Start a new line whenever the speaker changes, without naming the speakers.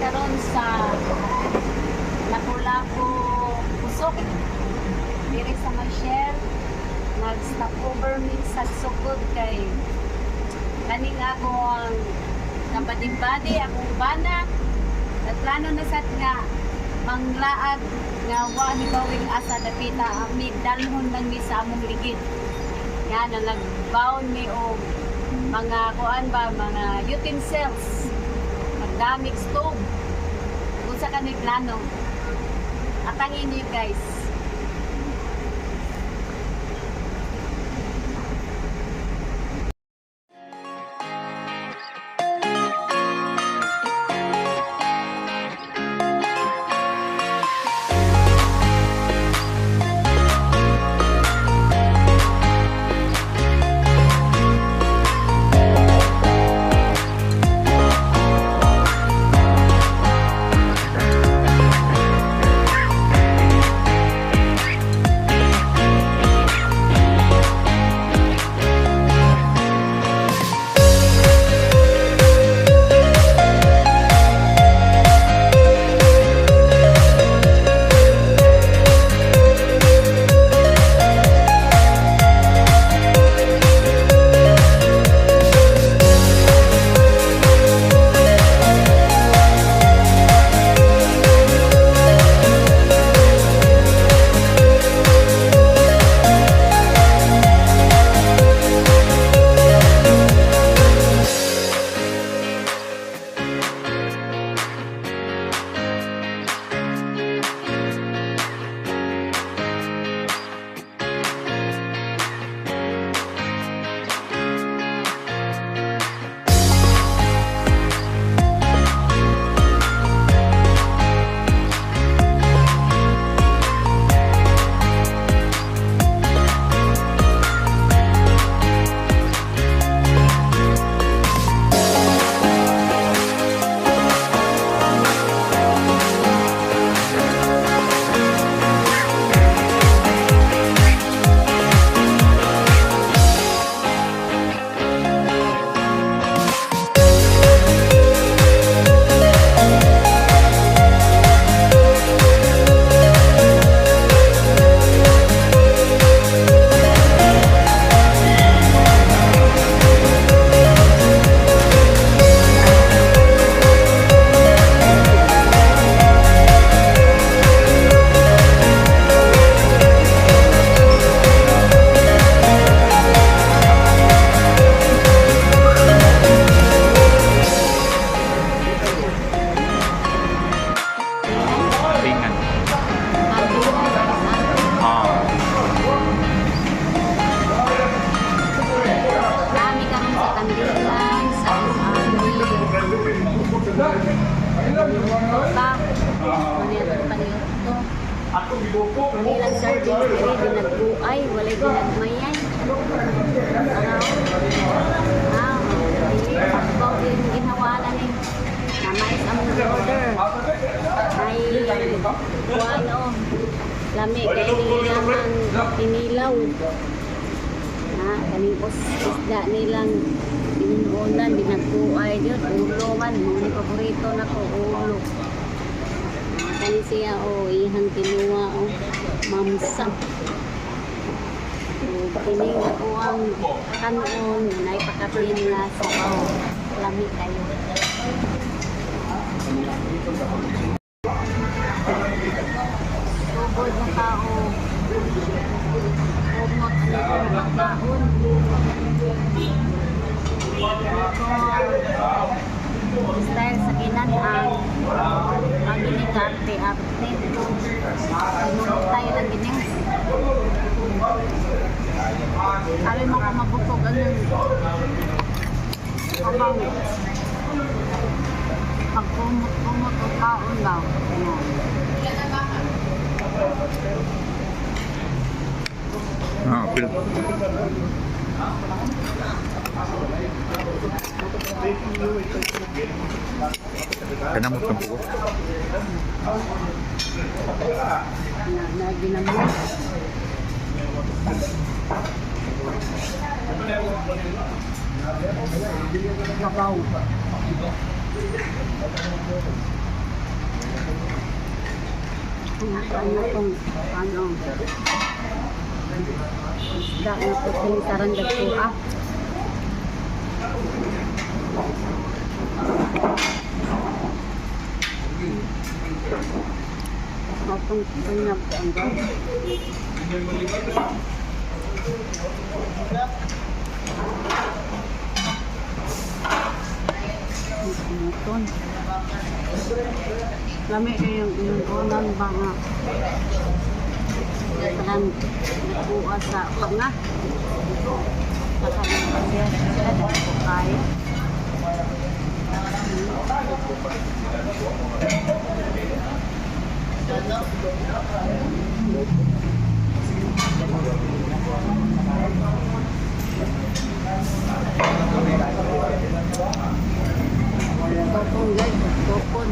Karon sa Lapu-Lapu Usok. Diri sa may Shell. Nag-stopover mi sa sugod kay kaning ako ang kabading-badi, akong bana. Nagplano na sad nga manglaag nga wa ni bawing asa dapita ami, dalhon lang mi sa among ligid. Nga na nagbaon mi og mga kuan ba, mga utensils, magdamig stove. Kung sa kami plano. Atangin niyo, guys.
Ringan. Ah.
Nami karon sa Tandilan, sa ami. Ta. Ano yung paniudto? Ilang sardines diri dinagbuay, walay ginagmayan. Ah, dili pagbaw din ginawa ni. Namais among order. May kuan oh. Lami kay nilang kinilaw. Na kaning isda nilang tinunan dinagkuay jud, ulo man mo ni paborito nako, ulo. Ah, kani siya oh, ihang kinuha oh, mamsa. O, kining ako ang kanon na ipakapin na sa oh, lami kayo. Sugod na tao. Kumot ano pagkaon. Style sa kinatang ang gini arte-arte. Tayo lang gini. Aron mga mabukog ang kabaw. Pagkumot-kumot ang kaon daw. Ayan.
Ah, pero kanamot kang pugo.
Na, na ginamot. Kabaw. Ano kung ano isda na puting sarang dagko ah. Atong tunab ang ba? Muton. Lami kayong inunan ba nga? Parang nakuha sa panga. Saka nagpasya sila dahil ko kaya. Topon guys, topon.